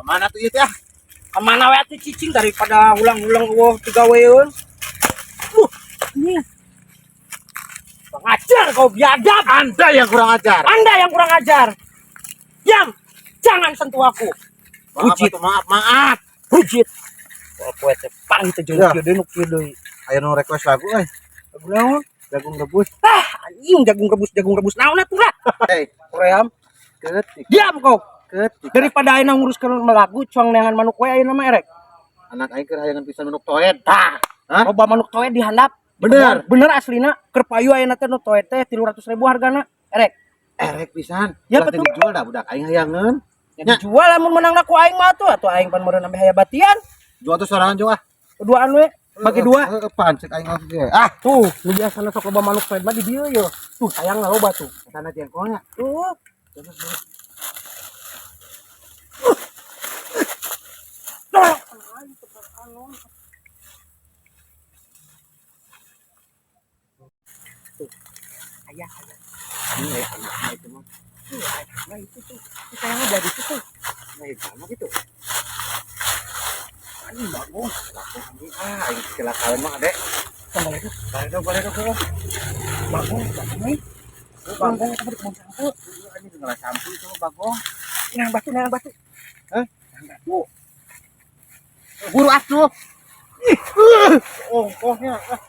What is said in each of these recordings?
Kemana tuh ieu teh? Kemana we atuh cicing daripada ulang-ulang eueuh digaweun. Ini. Kurang ajar kau, biadab. Anda yang kurang ajar. Anda yang kurang ajar. Diam. Jangan sentuh aku. Maaf, Hujit. atuh, maaf, maaf. Hujit. Kalau kowe teh pang teh jeung Ya. kieu deui nu kieu deui. Ayo nu request lagu euy. Lagu naon? Jagung rebus. Ah, anjing jagung rebus naon atuh lah. Hei, Koream. ketik, Diam kau. ketik. Daripada ayeuna nguruskeun lagu cuang neangan manuk we ayeuna mah erek. Anak aing keur hayangan pisan manuk toed. Tah. Hah? Loba manuk toed di handap. Bener. Bener aslina keur payu ayeuna teh nu toed teh 300.000 hargana. Erek. Erek pisan. Ya, Ulah teh betul. dijual dah budak aing hayangan. Ya dijual lamun menangna ku aing mah atuh, atuh aing pan meureun ambe haya batian. Jual tuh sorangan juga. Duaan we, bagi dua. Heeh, pan cek aing oge. Ah, Tuh, nu biasana sok loba manuk toed mah di dieu ye. Tuh, sayang loba tuh. sana jengkolnya. Tuh. Tuh. Ayah, ayah. Ini ya anaknya itu mah. Tuh, ayah itu tuh. Itu sayangnya jadi itu tuh. Nah, itu sama gitu. Anjing bagus. Anjing, ah, aing kecelakaan mah, Adek. Tambah itu. Boleh dong, boleh dong. Bagong, bagong euy. Bagong eta di kebun sampeu. Anjing ngalah sampeu itu mah bagong. Nang batu, nang batu. Hah? Nang batu. Buru atuh. Ih, ongkohnya. Ah.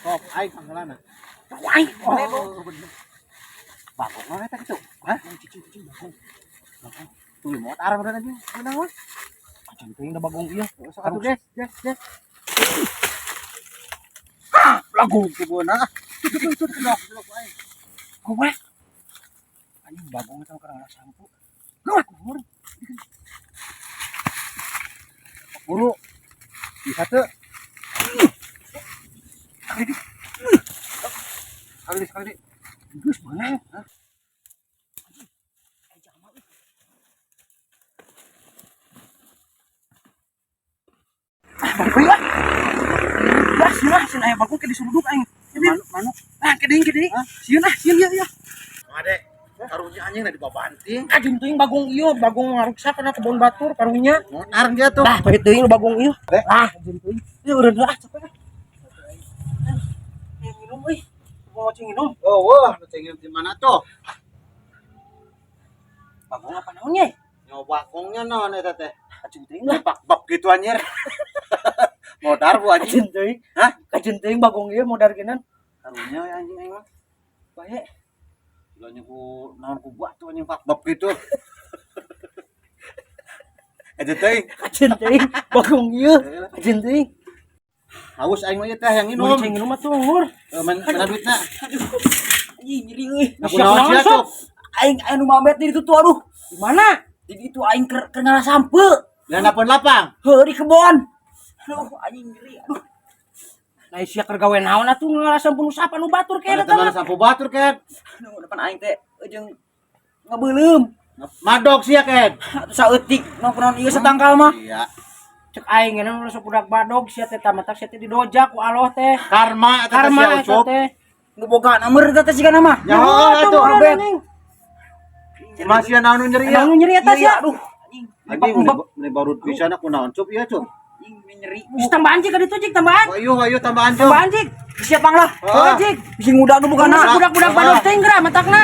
Sok aing panggilanna. Aing. Oh, bener. Bagong mah eta kitu. Hah? Cicing, cicing bagong. Bagong. Tuh mau arah bener anjing. Menang mah. Acan teuing da bagong ieu. Sok atuh, guys, guys, guys. Lagu Kebun ah. Tuh tuh tuh tuh tuh aing. Kowe. Anjing bagong eta keur ngalah sampu. Luar kumur. Buru. Bisa tuh. Sekali di. Sekali di, sekali di. Geus beunang. Hah? Ah, balik deui lah. Lah, sieun ah, sieun aya bagong ke disuruduk aing. Manuk, manuk. Ah, ke deui, ke deui. Hah? Sieun ah, sieun ieu ieu. Adek, karunya anjing da dibabanting. Anjing teuing bagong ieu, bagong ngaruksak kana kebon batur karunya. Monar dia tuh. Lah, pahit teuing lu bagong ieu. Eh. Lah, anjing teuing. Ieu eureun lah capek ah. Eh, minum euy. Mau cing minum. Oh, wah, lu cengin di mana tuh? Bagong apa naonnya? Nyoba bagongnya naon eta teh? Anjing teuing lah. Bak-bak gitu anjir. Modar bu anjing. Anjing teuing. Hah? Anjing teuing bagong ieu modar geunan. Karunya we anjing aing mah. Bae. Gilanya ku naon ku buat tuh anjing bak-bak gitu. Aja teuing. Anjing teuing bagong ieu. Anjing teuing. Haus aing mah ieu teh yang Minum. minum. Cing minum atuh ngur. Eh, mana duitna? Anjing nyeri euy. Aku naon sia tuh? Aing anu mamet di ditu tuh aduh. Di mana? Di ditu aing keur ngalah sampeu. Ngan lapang. Heuh di kebon. Aduh anjing nyeri aduh. Nah, sia keur gawe naon atuh ngalah sampeu nu sapa nu batur ke Mana eta mah. teman sampo batur ken. Aduh depan aing teh jeung ngebeuleum. Madog sia ken. Atuh saeutik naon ieu satangkal mah. Iya. Cek aing ngeunah nu budak badog sia teh tamatak sia teh didojak ku Allah teh. Karma eta teh Karma sia eta ucup. teh. Nu boga nomor eta teh sigana mah. Ya atuh. Robet. Masih naon nu nyeri ya. Naon nu nyeri eta sia? Aduh anjing. Anjing meni baru pisan aku naon cup ieu cup. Anjing nyeri. Geus tambahan cik ka ditu cik tambahan. Ayo ayo tambahan cup. Tambahan cik. Siap pang lah. Ah. Cik. Bisi ngudag nu bogana. Budak-budak Ah. badog teh geura matakna.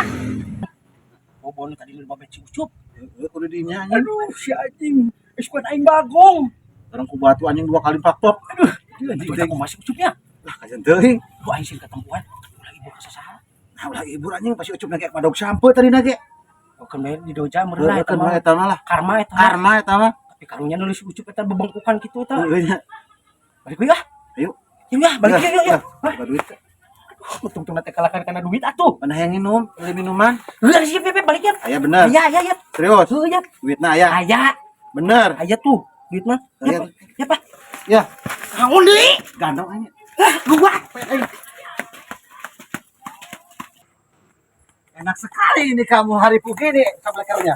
Oh, bon tadi lu babet si Ucup. Heuh kudu dinya anjing. Aduh, si anjing. Geus kuat aing bagong. Orang ku batu anjing dua kali pak pop. Aduh, anjing aku masih Ucupnya. Lah kajian teuing. Aduh, aing sih ketempuan. Ulah ibu kasasaha. Nah ulah ibur anjing pasti ucup nage madog sampo tadi nage. Oh, kan bae di doja meureun lah Heuh eta kan mah. eta mah lah. Karma eta. Karma eta mah. Tapi karunya nulis Ucup eta bebengkukan kitu eta. Heuh nya. Balik we ah. Ayo. Yuk ah, balik yuk yuk. yuk. Hah? Buka duit. Tungtung teh kalakan karena duit atuh. Mana yang minum? Beli minuman. Heuh, siap siap balik ya. Aya bener. Aya aya aya. Serius. Heuh ya. Duitna aya. Aya. Bener. Aya tuh duit mah. Aya. Ya, Pak. Ya, Naon deui? gandong anjing. Ah, gua. Enak sekali ini kamu hari begini sablekernya.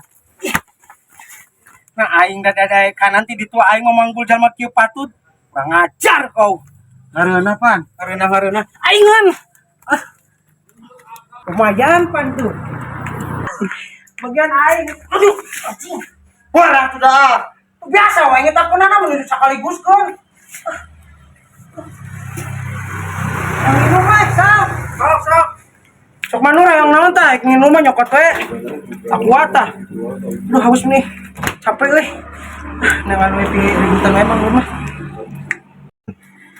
Nah aing dadadekan nanti di tua aing memanggul jalma kieu patut. Kurang ajar kau. Ngareunah pan. Ngareunah ngareunah. Aingan. Ah. Lumayan pan tuh. Bagian aing. Aduh, anjing. Wah, sudah. Biasa wae nyetakkeunana menuju sekaligus kan. Yang minum mah, Sal. Sok, sok. Sok manur yang naon tah, nginum mah nyokot we. Aku tah. Duh, haus nih. Capek euy. Nengan we pi ributan we Mang Nur mah.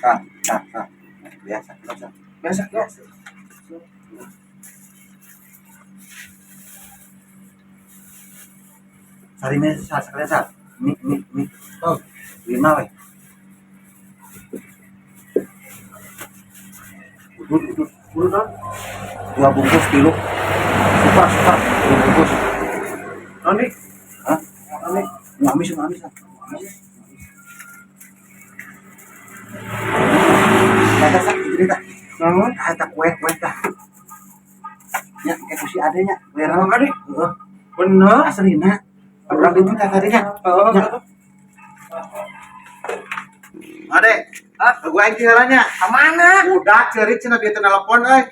Ah, ah, ah. Biasa, biasa. Biasa. Biasa. Sari ini sal, sekalian sal. Ini, ini, ini. Oh, lima weh. Udut, udut, udut dong. Dua bungkus kilo. Super, super. Dua bungkus. Naon di? Hah? Ngamis, ngamis. Ngamis. Kata sak cerita. Naon? Kata kue, kue tah. Ya, kayak kusi adanya. Kue Naon ade? Heeh. Bener. Aslina. Urang itu tah tadinya. Heeh. Ya. Ade, Hah? gua aing tinggalannya. Ka mana? Udah cerit cenah dia teh nelpon euy.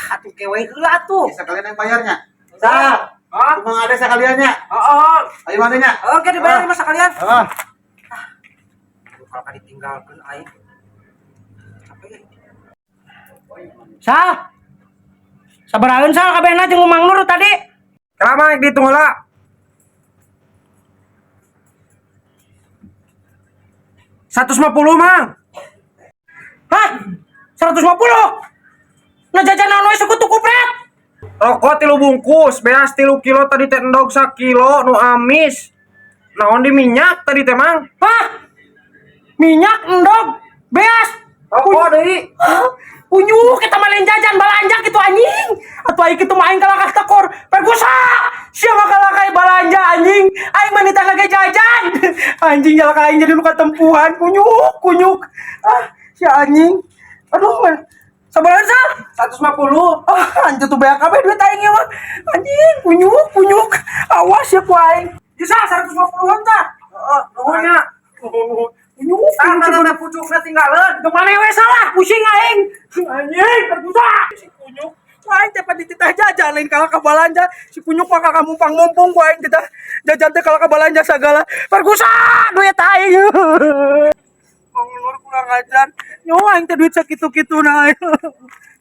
Atuh kewe heula atuh. Ya sekalian yang bayarnya. Sal, Hah? kumaha ade sekaliannya? Heeh. Ayo manehnya. Oke, dibayar mah sekalian. Heeh. Kalau ka ditinggalkeun aing. Capek euy. Sal. Sabaraheun Sal kabehna jeung Mang Nur tadi. Kenapa dihitung heula? 150, Mang. Hah? 150? Nah jajan naon we suku tuh kupret. Rokok 3 bungkus, beas 3 kilo tadi teh endog sakilo nu amis. Naon di minyak tadi teh, Mang? Hah? Minyak, endog, beas. Rokok deui. Hah? Kunyuk kita mah lain jajan balanja gitu anjing. Atuh aing kitu mah aing kalah tekor. Pergusa. Siapa kalah kayak balanja anjing? Aing mah nitah lagi jajan. Anjing jalan aing jadi luka tempuhan kunyuk kunyuk. Ah, si anjing. Aduh, man. Sabaraha Sal? 150. Ah, anjing tuh banyak kabeh duit aing ieu mah. Anjing, kunyuk kunyuk. Awas ya ku aing. Bisa 150-an tah. Heeh, Nuhun nya. Kunyuk. Tah tah tah pucukna tinggalin. Kemana we salah, pusing aing. Anjing, terbusa. Si kunyuk. Wah, aing teh dititah jajan lain kalah ka balanja. Si kunyuk mah kakak mumpang-mumpung ku aing titah jajan teh kalah ka balanja sagala. Pergusa duit aing. Mang Nur kurang ajar. Nyawa aing teh duit sakitu-kitu na.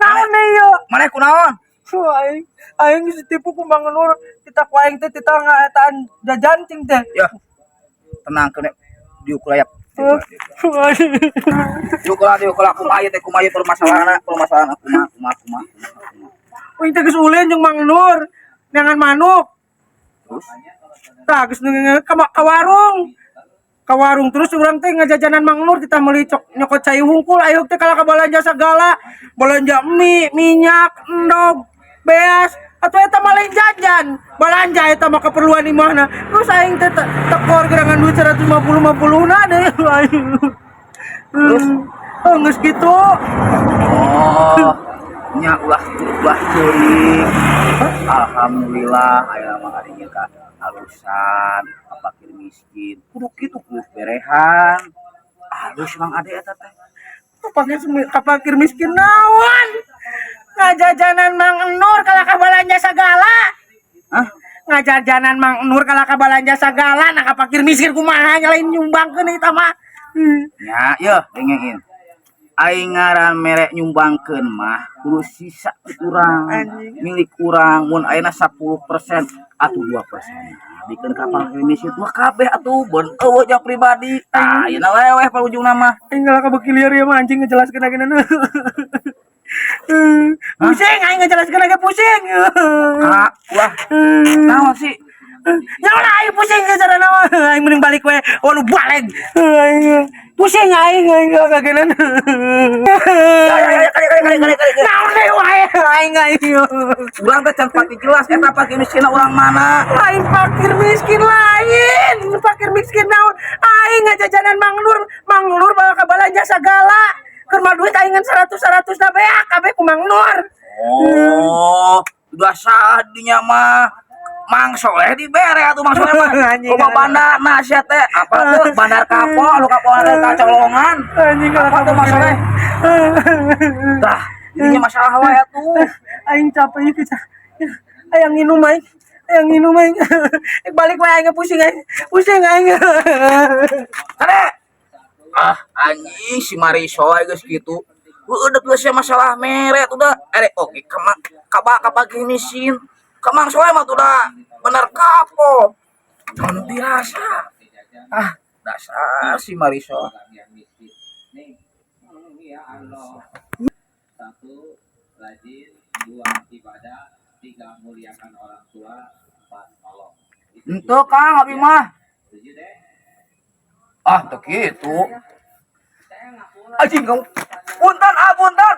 Naon deui ieu? Maneh kunaon? Wah, aing aing geus ditipu ku Mang Nur. Titah ku aing teh titah ngaetaan jajan cing teh. Ya. Tenang kene diukur aya. Wah. Diukur diukur kumaha ieu teh kumaha ieu permasalahanna, permasalahanna kumaha kumaha kumaha. Aing teh geus ulin jeung Mang Nur. Neangan manuk. Terus Tah geus ka warung. Ka warung terus urang teh ngajajanan Mang Nur kita meuli cok nyokot cai hungkul ayo teh kalah ka balanja segala. Balanja mie, minyak, endog, beas atau eta mah lain jajan. Balanja eta mah keperluan di mana. Terus aing teh tekor gerangan duit 150 50 na deh aing. Terus? Oh, geus kitu. Oh, nya ulah ulah ceurik. Alhamdulillah aya mah adinya ka alusan, fakir miskin. Kudu kitu kudu berehan. Halus Mang Ade eta teh. Kapakir miskin naon? Ngajajanan Mang Nur kalah ka balanja sagala. Hah? Ngajajanan Mang Nur kalah ka balanja sagala nah kapakir miskin kumaha nyalain nyumbangkeun eta mah. Nya, yeuh dengein. Aing ngaran mere nyumbangkeun mah kudu sisa ti urang, Anjing. milik urang mun ayeuna 10% atuh 2%. Bikeun ka fakir miskin mah kabeh atuh beun eueuh jang pribadi. Tah, ayeuna leweh parujungna mah. Aing ngalah ka beuki lieur ya mah anjing ngejelaskeun lagi nana. Pusing aing ngejelaskeun lagi pusing. Ah, ulah. Naon sih? Nyawa aing pusing ke sana mah. Aing mending balik we. Oh lu balik. Aing pusing aing aing kagenan. Ya ya ya kali kali kali kali kali. Naon deui wae aing aing. Urang teh can pati jelas eta fakir miskin urang mana. Lain fakir miskin lain, fakir miskin naon? Aing ngajajanan Mang Nur, Mang Nur bakal ka balanja sagala. Keur mah duit aing ngan 100 100 da beak kabeh ku Mang Nur. Oh, udah sah dinya mah. Mang Soleh dibere atuh Mang Soleh mah. Anjing. Loba bandar nah sia teh apa tuh bandar kapo lu kapo teh kacolongan. Anjing kalau Apa tuh Mang Soleh? Tah, ininya masalah wae atuh. Aing capek ieu kita. Hayang nginum aing. Yang nginum aing. Balik wae aing pusing aing. Pusing aing. Kade. Ah, anjing si Marisoy geus kitu. Udah geus ya masalah mere tuh dah. Erek oke kama kaba kaba miskin. Ka Mang Soe mah tuh dah bener kapo. Jangan dirasa. Ah, dasar si Marisol. Satu, rajin. Dua, ibadah. Tiga, muliakan orang tua. Empat, tolong. Ente Kang, abi mah. Setuju deh. Ah, teu kitu. Anjing kamu. Punten, ah punten.